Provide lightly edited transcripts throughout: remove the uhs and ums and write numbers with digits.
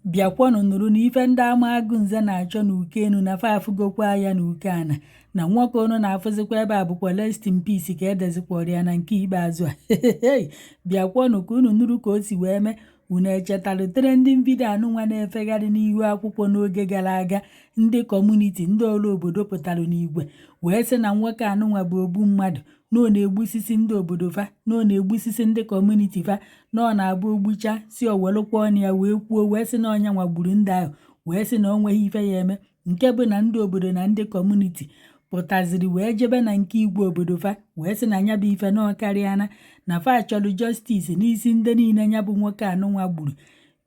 Bịakwanụ nụrụ na ife ndị Amagunze na-achọ n'Ukenu na fa afụgokwa ya n'Ukeana na nwoke unu na-afụzikwa ebe a bụkwa rest in peace ka edezikwara ya na nke ikpeazụ a. Bịakwanụ ka unu nụrụ ka o si wee mee. Unu echetara trending video anụnwa na-efegharị n'ihu akwụkwọ n'oge gara aga, ndị community, ndị ọrụ obodo pụtara n'igwe wee sị na nwoke anụnwa bụ ogbu mmadụ, na ọ na-egbusisi ndị obodo fa, na ọ na-egbusisi ndị community fa, na ọ na-abụ ogbucha si o welụkwa ọnụ ya wee kwuo wee sị na ọnya nwa gburu ndị ahụ, wee sị na o nweghị ife ya eme. Nke bụ na ndị obodo na ndị community pụtaziri wee jebe na nke igwe obodo fa wee sị na nya bụ ife na ọkarịana, na fa chọrọ justice n'isi ndị niile nya bụ nwoke anụnwa gburu.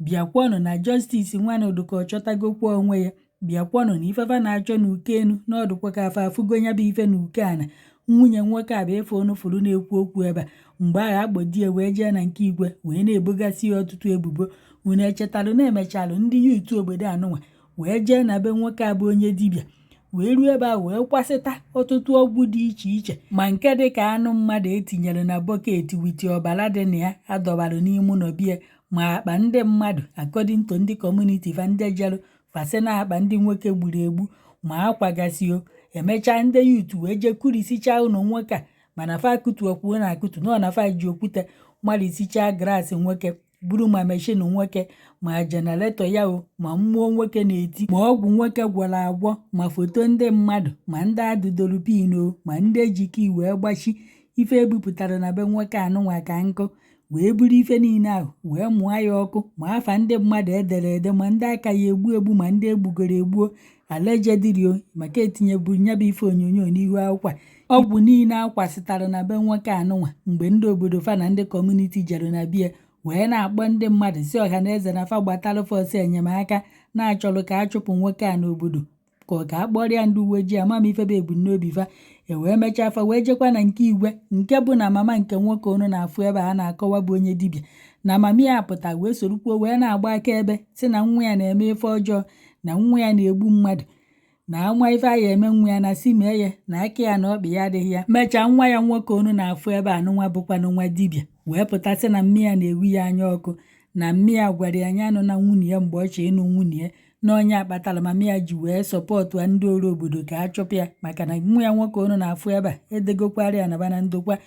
Bịakwanụ na justice nwanụ ka ọ chọtagokwa onwe ya. Bịakwanụ na ife fa na-achọ n'Ukenu na ọdụkwa ka afa afụgo nya bụ ife n'Ukeana. Nwunye nwoke a bụ ife unu fụrụ na-ekwu okwu ebe a mgbe ahụ agbodie wee jee na nke igwe wee na-ebogasị ya ọtụtụ ebubo. Unu echetalụ na emechalụ ndị youth obodo anụnwa wee jee na be nwoke a bụ onye dibịa, wee ruo ebe a wee kwasịta ọtụtụ ọgwụ dị iche iche, ma nke dị ka anụ mmadụ etinyere na bucket with ọbara dị na ya adọbalụ n'ime ụlọ bie, ma akpa ndị mmadụ, according to ndị community fa ndị jerụ fasị na akpa ndị nwoke gburu egbu, ma akwagasịo. Emechaa ndị youth wee jee kurisichaa ụlọ nwoke a, mana fa akụtuokwu na akụtu nọ na fa ji okwute malisichaa glass nwoke buru, ma machine nwoke, ma generator ya o, ma mmụọ nwoke na-eti, ma ọgwụ nwoke gwọrọ agwọ, ma foto ndị mmadụ, ma ndị adụdoro pin o, ma ndị ejike wee gbachi ife ebupụtara na be nwoke anụnwa ka nkụ, wee buru ife niile ahụ wee mụọ ya ọkụ, ma afa ndị mmadụ edere ede, ma ndị aka ya egbu egbu, ma ndị egbugoro egbuo allegedly o, maka etinyeburu nya bụ ife onyonyo n'ihu akwụkwọ a. Ọgwụ niile akwasịtara na be nwoke anụnwa mgbe ndị obodo fa na ndị community jere na bie wee na-akpọ ndị mmadụ si ọha na eze na fa gbatalụ fa ọsọ enyemaka, na-achọrọ ka a chụpụ nwoke a n'obodo, ka ọ ka a kpọrọ ya ndị uwe ojii. Ama m ife bụ ebumnobi fa. E wee mechaa fa wee jekwa na nke igwe, nke bụ na mama nke nwoke unu na-afụ ebe a na-akọwa bụ onye dibịa, na mama ya pụta wee sorokwuo wee na-agba akaebe si na nwa ya na-eme ife ọjọọ, na nwa ya na-egbu mmadụ, na ama ife a ya eme nwa ya na si mee ya na aka ya na ọkpa ya adịghị ya. Mechaa nwa ya nwoke unu na-afụ ebe a nụnwa bụkwanụ nwa dibịa wee pụta sị na mmi ya na-ewu ya anya ọkụ, na mmi ya gwara ya anya anụ na nwunye ya mgbe ọ chọrọ ịnụ nwunye ya, na onye akpatara mama ya ji wee support ndị ọrụ obodo ka a chụpụ ya, maka na nwa ya nwoke unu na-afụ ebe a edegokwara ya naba na ndokwa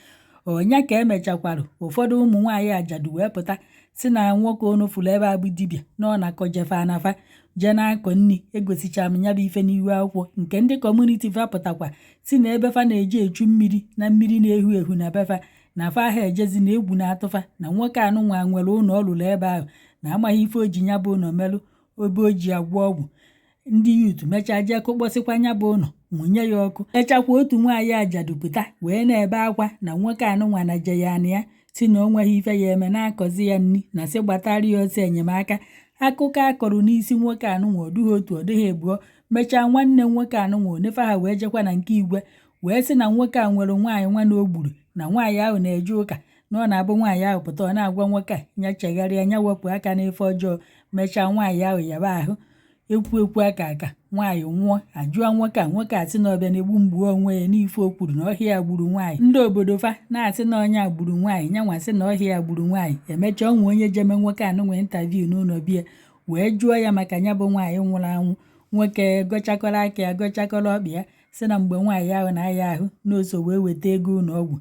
ọnya. Ka emechakwara ụfọdụ ụmụ nwaanyị ajadu wee pụta si na nwoke unu fụrụ ebe a bụ dibịa na ọ na-akọjefe anafa jee na-akọ nni. Egosicha m ya bụ ife n'ihu akwụkwọ nke ndị community fa pụtakwa si na ebe fa na-eji echu mmiri na mmiri na-ehu ehu na befa na fa ahụ ejezi na egwu na-atụfa, na nwoke anụnwa nwere ụlọ ọ lụrụ ebe ahụ, na amaghị ife o ji ya bụ ụlọ melụ ebe o ji agwọ ọgwụ. Ndị youth mechaa jee kụkpọsịkwa ya bụ ụlọ, mụnye ya ọkụ. Mechakwa otu nwaanyị ajadu pụta wee na-ebe akwa na nwoke anụnwa na je ya na ya si na o nweghị ife ya eme, na-akọzi ya nni na sị gbatara ya ọsọ enyemaka. Akụkọ akọrọ n'isi nwoke anụnwa ọ dịghị otu, ọ dịghị ebụọ. Mechaa nwanne nwoke anụnwa onefe ha wee jekwa na nke igwe wee sị na nwoke a nwere nwaanyị nwa na o gburu, na nwaanyị ahụ na-eje ụka, na ọ na-abụ nwaanyị ahụ pụta ọ na-agwa nwoke a nya chegharịa, nya wepụ aka n'ife ọjọọ. Mechaa nwaanyị ahụ yaba ahụ ekwu ekwu aka aka nwaanyị nwụọ. Ajụọ nwoke a, nwoke a sị na ọbịa na-egbu mgbu onwe ya n'ife o kwuru na ọhịa ya gburu nwaanyị. Ndị obodo fa na-asị na ọnya gburu nwaanyị, nyanwa sị na ọhịa ya gburu nwaanyị. Emechaa onwe onye jeme nwoke anụnwa interview n'ụlọ bie wee jụọ ya maka ya bụ nwaanyị nwụrụ anwụ. Nwoke gọchakọrọ aka ya, gọchakọrọ ọkpa ya, sị na mgbe nwaanyị ahụ na-aya ahụ n'oso wee weta ego ụlọ ọgwụ.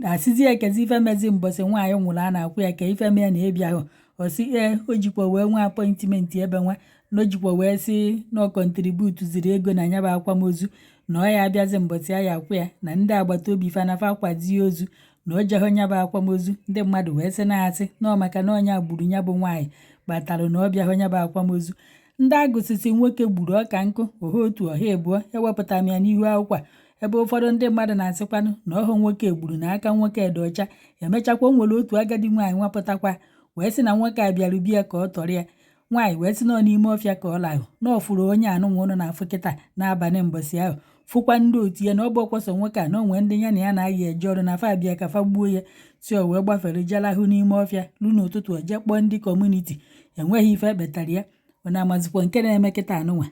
Asịzi ekezi ife mezi mbọsị nwaanyị nwụrụ a na-akwụ ya ka ife mee na ịbịa ahụ. Ọ sị ee, o jikwa wee nwee appointment ebe nwa na o jikwa wee sị na ọ contribute ziri ego na ya bụ akwamozu, na ọ ya abịazi mbọsị a ya akwụ ya, na ndị agbata obi fanafa kwazie ozu, na o jehụ nya bụ akwamozu. Ndị mmadụ wee sị na-asị na ọ maka na ọnya gburu ya bụ nwaanyị kpatara na ọ bịahụ ya bụ akwamozu. Ndị agụsịsị nwoke gburu ọka nkụ oha otu ọha ebụọ ewepụtara m ya n'ihu akwụkwọ a, ebe ụfọdụ ndị mmadụ na-asịkwanụ na ọhụ nwoke gburu na aka nwoke dị ọcha. Emechakwa o nwere otu agadi nwaanyị nwapụtakwa wee sị na nwoke a bịara bie ka ọ tọrọ ya nwaanyị, wee sị na ọ n'ime ọfịa ka ọ lahụ, na ọ fụrụ onye anụnwa ụnụ na-afụ kịta n'abalị mbọsị ahụ, fụkwa ndị otu ya, na ọ bụ ọkwọsọ nwoke a na onwe ndị ya na ya na-ayị eje ọrụ na fa bịa ka fa gbuo ya. Si o wee gbafere jelahụ n'ime ọfịa lu n'ụtụtụ o jee kpọọ ndị community. Enweghị ife ekpetara ya. Ọ na-amazikwa nke na-eme kịta anụnwa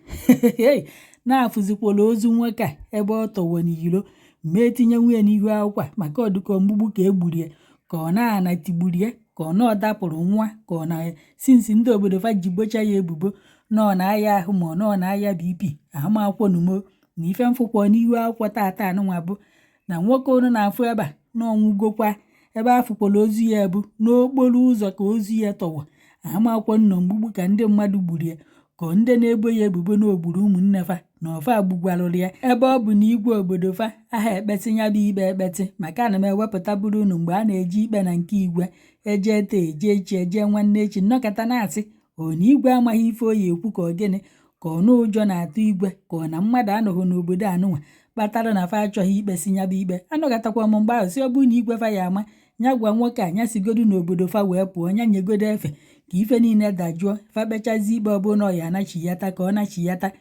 na-afụzikwala ozu nwoke a ebe ọ tọwọ n'iro ma etinye nwunye n'ihu akwụkwọ a, maka ọdụkọ mgbugbu ka e gburu ya, ka ọ na-ana tigburu ya ka Ka ọ na ọ dapụrụ nwa, ka ọ na since ndị obodo fa ji bocha ya ebubo na ọ na-aya ahụ, ma ọ na ọ na-aya BP amakwọnumo. Na ife mfụkwọ n'ihu akwụkwọ tata anụnwa bụ na nwoke unu na-afụ ebe a na ọnwụgokwa. Ebe afụkwala ozu ya bụ n'okporo ụzọ ka ozu ya tọwọ. Amakwọ nnọ mgbugbu ka ndị mmadụ gburu ya, ka ndị na-ebo ya ebubo na ogburu ụmụnne fa na ọfa gbugwarụrụ ya, ebe ọ bụ na igwe obodo fa aha ekpetị ya bụ ikpe ekpetị. Maka ana m ewepụtaburu unu mgbe a na-eji ikpe na nke igwe eje taa, eje echi, eje nwanne echi, nnọkọta na-asị ọ na igwe amaghị ife oyi ekwu, ka ọ gịnị, ka ọ na ụjọ na-atụ igwe, ka ọ na mmadụ anọghị n'obodo anụnwa kpatara na fa achọghị ikpesi ya bụ ikpe. Anọkọtakwa m mgbe ahụ si, ọ bụrụ na igwe fa ya ama ya gwa nwoke a nya sigodu n'obodo fa wee pụọ, nya nyegodo efe ka ife niile dajụọ, fa kpechazi ikpe. Ọ bụrụ na ọ ya anachiyata, ka ọ nachiyata.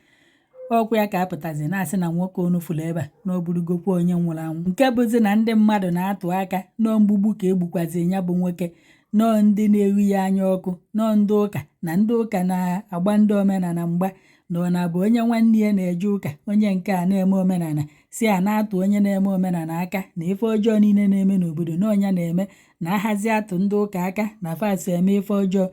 Ọkwa ya ka apụtazi na-asị na nwoke unu fụrụ ebe a na ọ bụrụgokwa onye nwụrụ anwụ, nke bụzi na ndị mmadụ na-atụ aka nọọ mgbugbu ka egbukwazi ya bụ nwoke, nọọ ndị na-ehu ya anya ọkụ, nọọ ndị ụka na ndị ụka na-agba ndị omenala mgba, na ọ na-abụ onye nwanne ya na-eje ụka, onye nke a na-eme omenala, si a na-atụ onye na-eme omenala aka na ife ọjọọ niile na-eme n'obodo na ọnya na-eme, na ahazi atụ ndị ụka aka na fasi eme ife ọjọọ,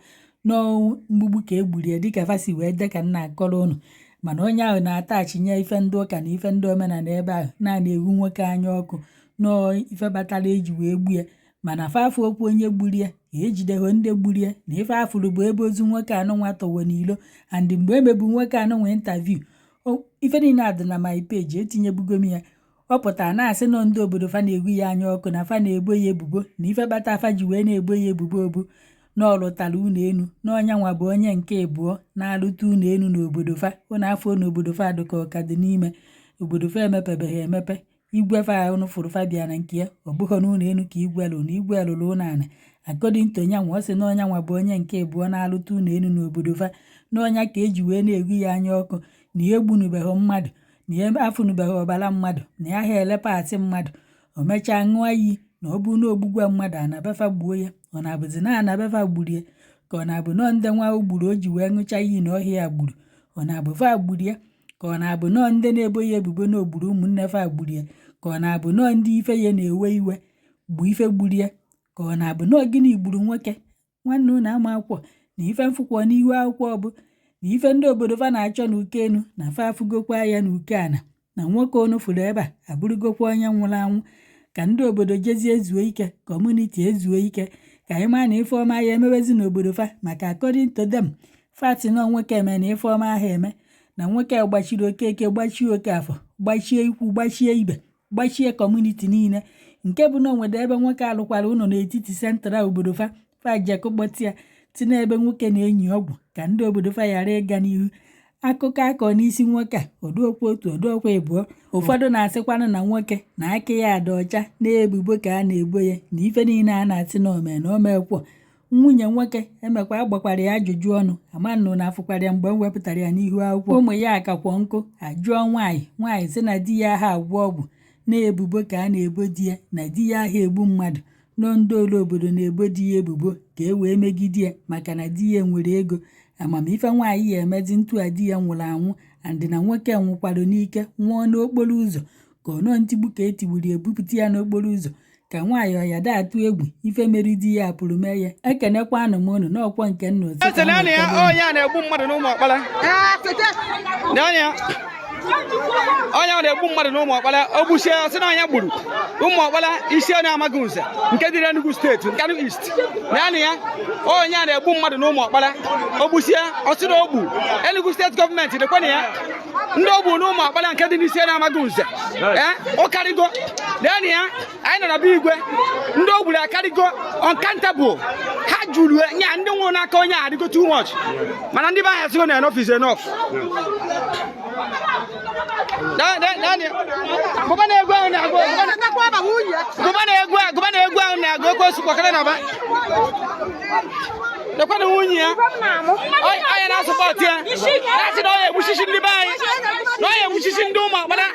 nọọ mgbugbu ka egburu ya, dịka fasi wee de ka nna akọrọ unu. Mana onye ahụ na-atachinye ife ndị ụka na ife ndị omenala ebe ahụ na-ana ewu nwoke anya ọkụ, nọọ ife kpatara eji wee gbu ya. Mana fafụ okwu onye gburu ya ejideghị ndị gburu ya, na ife afụrụ bụ ebe ozu nwoke anụnwa tọwo n'ilo. And mgbe emebu nwoke anụnwa interview, ife niile a dị na my page, etinyebugo m ya. Ọ pụtara na-asị nọ ndị obodo fa na-egwu ya anya ọkụ, na fa na-ebo ya ebubo, na ife kpata fa ji wee na-ebo ya ebubo bụ na ọ lụtara ụlọ enu, na ọnyanwa bụ onye nke ịbụọ na-alụta ụlọ enu n'obodo fa. Ụnụ afọ n'obodo fa dịka ọka dị n'ime obodo fa emepebeghị emepe. Igwe fa unu fụrụ fa bịa na nke ya, ọ bụghị n'ụlọ enu ka igwe lụrụ, na igwe lụrụ ụlọ ana. According to nyanwa, ọ sị na ọnyanwa bụ onye nke ịbụọ na-alụta ụlọ enu n'obodo fa, na ọnya ka eji wee na-egwu ya anya ọkụ, na ya egbunubeghị mmadụ, na ya afụnubeghị ọbara mmadụ, na ya ha ele parts mmadụ. O mechaa ṅụọ iyi na ọ bụrụ na ogbugwe mmadụ anabefa gbuo ya. Ọ na-abụzi na anabefa gburu ya, ka ọ na-abụ nọọ ndị nwa o gburu o ji wee ṅụcha iyi na ọhịa ya gburu? Ọ na-abụ fa gburu ya, ka ọ na-abụ nọọ ndị na-ebo ya ebubo na ogburu ụmụnne fa gburu ya, ka ọ na-abụ nọọ ndị ife ya na-ewe iwe bụ ife gburu ya, ka ọ na-abụ nọọ gịnị gburu nwoke nwanne unu ama akwụkwọ? Na ife mfụkwọ n'ihu akwụkwọ bụ na ife ndị obodo fa na-achọ n'uke enu na fa afụgokwa ya n'uke ana, na nwoke unu fụrụ ebe a abụrụgokwa onye nwụrụ anwụ. Ka ndị obodo jezie zuo ike, community ezuo ike, ka anyị maa na ife ọma ya emewezi n'obodo fa. Maka according to them, fati na nwoke eme na ife ọma ahụ eme, na nwoke gbachiri Okeke, gbachie Okafọ, gbachie ikwu, gbachie ibe, gbachie community niile, nke bụ na onwede ebe nwoke alụkwara ụlọ n'etiti central obodo fa. Fa jekụkpọta ya tinye ebe nwoke na-enyi ọgwụ ka ndị obodo fa ghara ịga n'ihu. Akụkọ akọ n'isi nwoke a ọdụokwa otu, ọdụokwa ịbụọ. Ụfọdụ na-asịkwanụ na nwoke na aka ya dị ọcha na-ebubo ka a na-ebo ya, na ife niile a na-asị na ome na omekwọ. Nwunye nwoke emekwa agbakwara ya ajụjụ ọnụ, ama nnụ na afụkwara ya mgbe m wepụtara ya n'ihu akwụkwọ. Ụmụ ya akakwọ nkụ ajụọ nwaanyị. Nwaanyị sị na di ya aha agwọ ọgwụ, na-ebubo ka a na-ebo di ya, na di ya aha egbu mmadụ, nọ ndị olu obodo na-ebo di ya ebubo ka e wee megide ya maka na di ya nwere ego. Amamife nwaanyị ya emezi ntu a di ya nwụrụ anwụ, and na nwoke nwụkwara n'ike, nwụọ n'okporo ụzọ, ka ọ nọọ ntigbu ka etigburu ebupụta ya n'okporo ụzọ, ka nwaanyị ọya da atụ egwu ife mere di ya pụrụ mee ya. Ekenekwanụ m unu n'ọkwọ nke nna otu. Eze naanị ya, onye a na-egbu mmadụ n'ụmụ ọkpara. Naanị ya, onye a na-egbu mmadụ n'ụmụ ọkpara. O gbuchie, sị na onye gburu ụmụ ọkpara isi onye amaghị nze nke dị n'Enugu Steeti, Nkanu East. Naanị ya, onye a na-egbu mmadụ n'ụmụ ọkpara. O gbuchie, ọ sị na o gbu. Enugu Steeti gọọmenti lekwana ya, ndị o gburu n'ụmụ ọkpara nke dị n'isi onye amaghị nze. Ee, ọ karịgo. Naanị ya, anyị nọ na be igwe. Ndị o gburu akarịgo, uncountable. Ha juru nya. Ndị nwụrụ n'aka onye a adịgo too much, mana ndị be anyị asịgo na enough is enough. Gụba na egwu ahụ na-agụ, gụba na egwu a, gụba na egwu ahụ na-agụ. Ekwensu kwakọrọ na ba lekwana nwunye ya. Onye na-asupport ya na-asị na ọ ya egbuchichi ndị be anyị, na ọ ya egbuchichi ndị ụmụ ọkpara,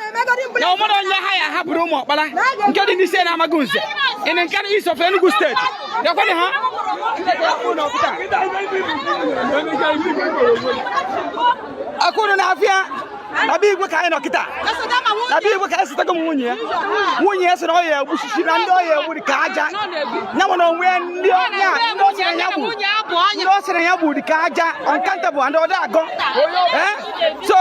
na ụmụrụ onye ha ya hapụrụ ụmụ ọkpara nke dị n'isi na-amaghị nze in Nkanu East of Enugu State. Lekwana ha. Akụrụ na afịa. Na be igwe ka anyị nọ kịta. Na be igwe ka anyị sitago m nwunye ya. Nwunye ya sị na ọ ya egbuchichi na ndị ọ ya egbu dị ka aja. Ya nwere onwe ya, ndị ọnya, ndị ọ sịrị ya gburu, ndị ọ sịrị ya gburu dị ka aja, uncountable, and ọ dị agọ. Eh? So